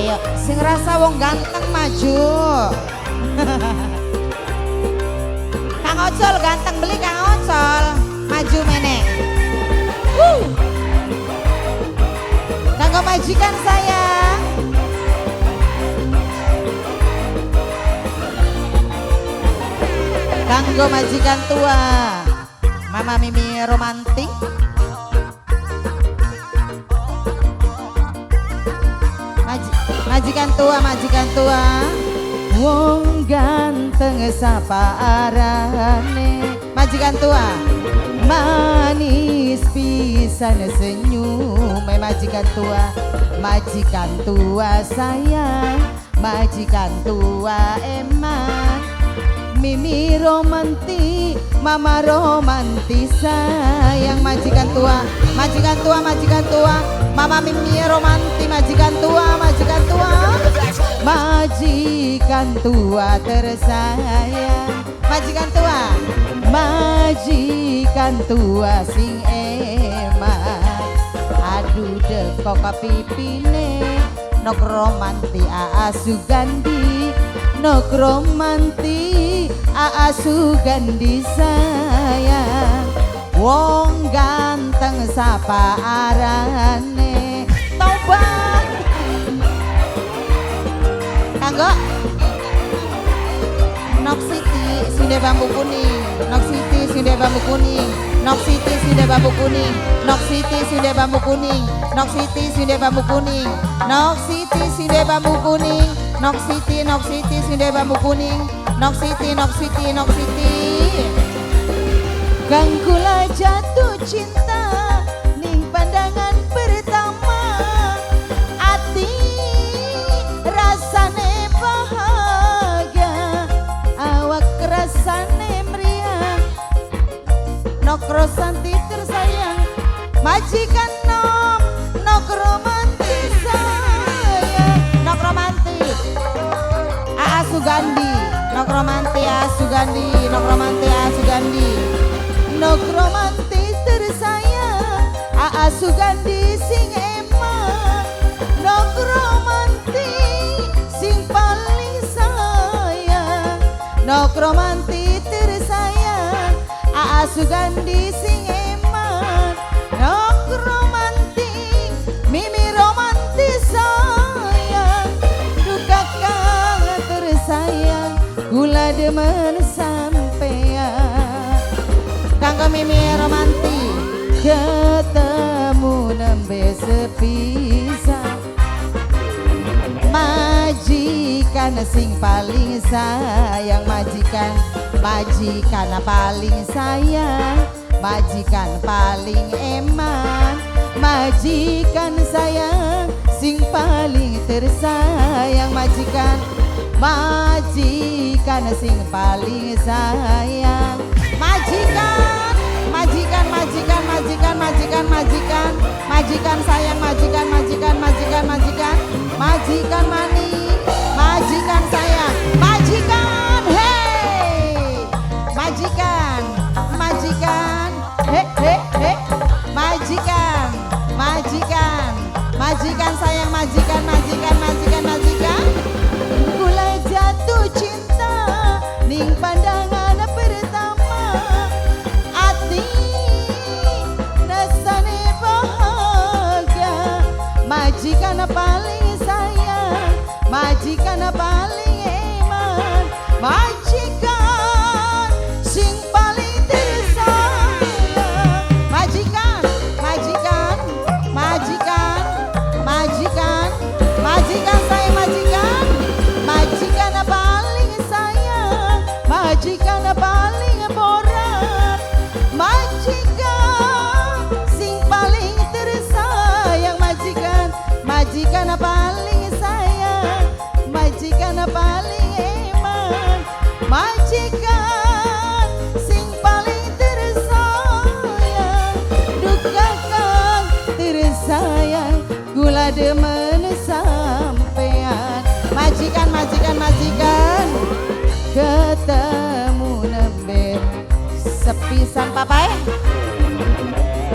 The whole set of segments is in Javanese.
Ayo, sing rasa wong ganteng maju. Kang Ocol ganteng beli Kang Ocol, maju meneh. Wuh. Kanggo majikan sayang. Kanggo majikan tua, Mama Mimi romantik. Majikan tua, majikan tua. Wong ganteng sapa arane. Majikan tua, manis pisan senyum. Majikan tua, majikan tua sayang, majikan tua eman. Mimi romanti, mama romanti sayang. Majikan tua, majikan tua, majikan tua, mama Mimi romanti, majikan tua, majikan tua, majikan tua tersayang. Majikan tua, majikan tua sing eman. Aduh dekok pipine, nok romanti Aa Sugandi, nok romanti Aa Sugandi sayang. Wong ganteng sapa arane. Tobat. Kanggo Nok Siti sinde bambu kuning, Nok Siti sinde bambu kuning, Nok Siti sinde bambu kuning, Nok Siti sinde bambu kuning, Nok Siti sinde bambu kuning, Nok Siti sinde bambu kuning, Nok Siti, Nok Siti sinde bambu kuning, Nok Siti, Nok Siti, Nok Siti. Kang kula jatuh cinta ning pandangan pertama, ati rasane bahagia, awak rasane meriang. Nok rosanti tersayang, majikan nom, nok romantis sayang. Nok romanti Aa Sugandi, nok romanti Aa Sugandi, nok romanti Aa Sugandi, nok romantis tersayang. Aa Sugandi sing eman, nok romanti sing paling sayang, nok romanti tersayang. Aa Sugandi sing eman, nok romanti, Mimi romanti sayang. Duka kang tersayang, kula demen sampean. Kanggo Mimi romanti, ketemu nembe sepisan. Majikan sing paling sayang, majikan, majikan paling sayang, majikan paling eman, majikan sayang sing paling tersayang. Majikan, majikan sing paling sayang. Majikan, majikan, majikan, majikan, majikan, majikan, majikan sayang, majikan, majikan, majikan, majikan, majikan manis, majikan sayang, majikan, hey, majikan, majikan, he he he, majikan, majikan, majikan sayang, majikan, majikan, majikan, majikan. Kula jatuh cinta ning pandangan pertama, ati rasane bahagia, majikan paling sayang, majikan paling eman, majikan sing paling tersayang. Majikan, majikan, majikan, majikan, majikan sayang, majikan, majikan paling sayang, majikan paling borat, majikan sing paling tersayang. Majikan, majikan paling sayang, majikan paling eman, majikan sing paling tersayang. Duka kang tersayang, kula demen sampean. Majikan, majikan, majikan, ketemu nembe sepisan. Papae,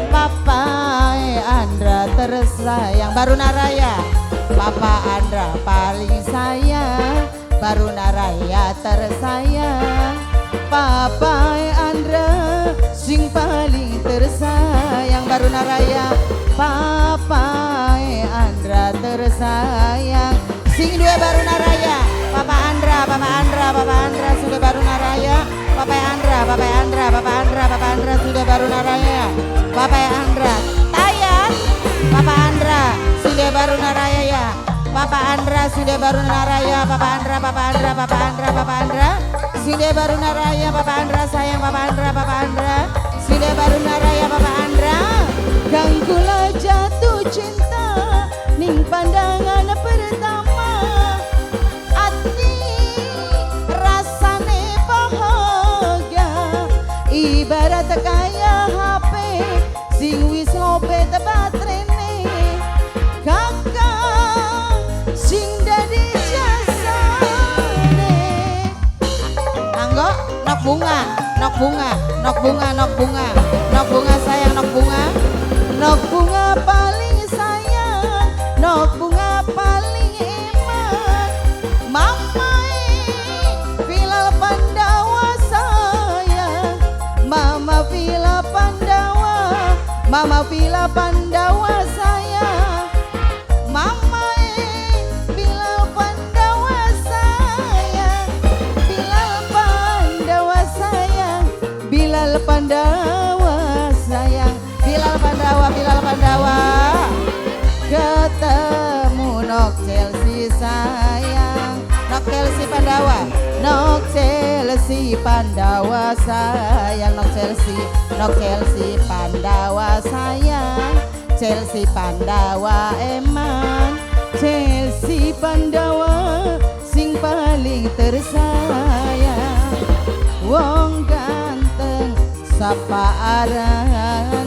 papae Andra tersayang. Baruna Raya, Papa Andra paling sayang, Baruna Raya tersayang. Papa Andra sing paling tersayang, Baruna Raya, Papa Andra tersayang. Sing dua Baruna Raya, Papa Andra, Papa Andra, Papa Andra sudah Baruna Raya. Papa Andra, Papa Andra, Papa Andra, Papa Andra sudah Baruna Raya. Papa Andra, Tayan, Papa Andra sudah Baruna Raya ya. Papa Andra sudah Baruna Raya, Papa Andra, Papa Andra, Papa Andra, Papa Andra sudah Baruna Raya, Papa Andra sayang, Papa Andra, Papa Andra sudah Baruna Raya, Papa Andra. Kang kula jatuh cinta ning pandangan pertama, ati rasane bahagia ibarat kaya HP sing wis lobet baterene, kakang sing dadi jasane. Anggo nok bunga, nok bunga, nok bunga, nok bunga, nok bunga sayang, nok bunga, nok bunga paling sayang, nok bunga paling eman. Mama Bilal Pandawa sayang, Mama Vila Pandawa, Mama Vila Pandawa sayang, Mama Bilal Pandawa sayang, Bilal Pandawa sayang, Bilal Pandawa sayang, Bilal Pandawa, Bilal Pandawa. Ketemu nok Chelsea sayang, nok Chelsea Pandawa, nok Chelsea Pandawa sayang, nok Chelsea, nok Chelsea Pandawa sayang, Chelsea Pandawa eman, Chelsea Pandawa sing paling tersayang. Wong ganteng sapa arane.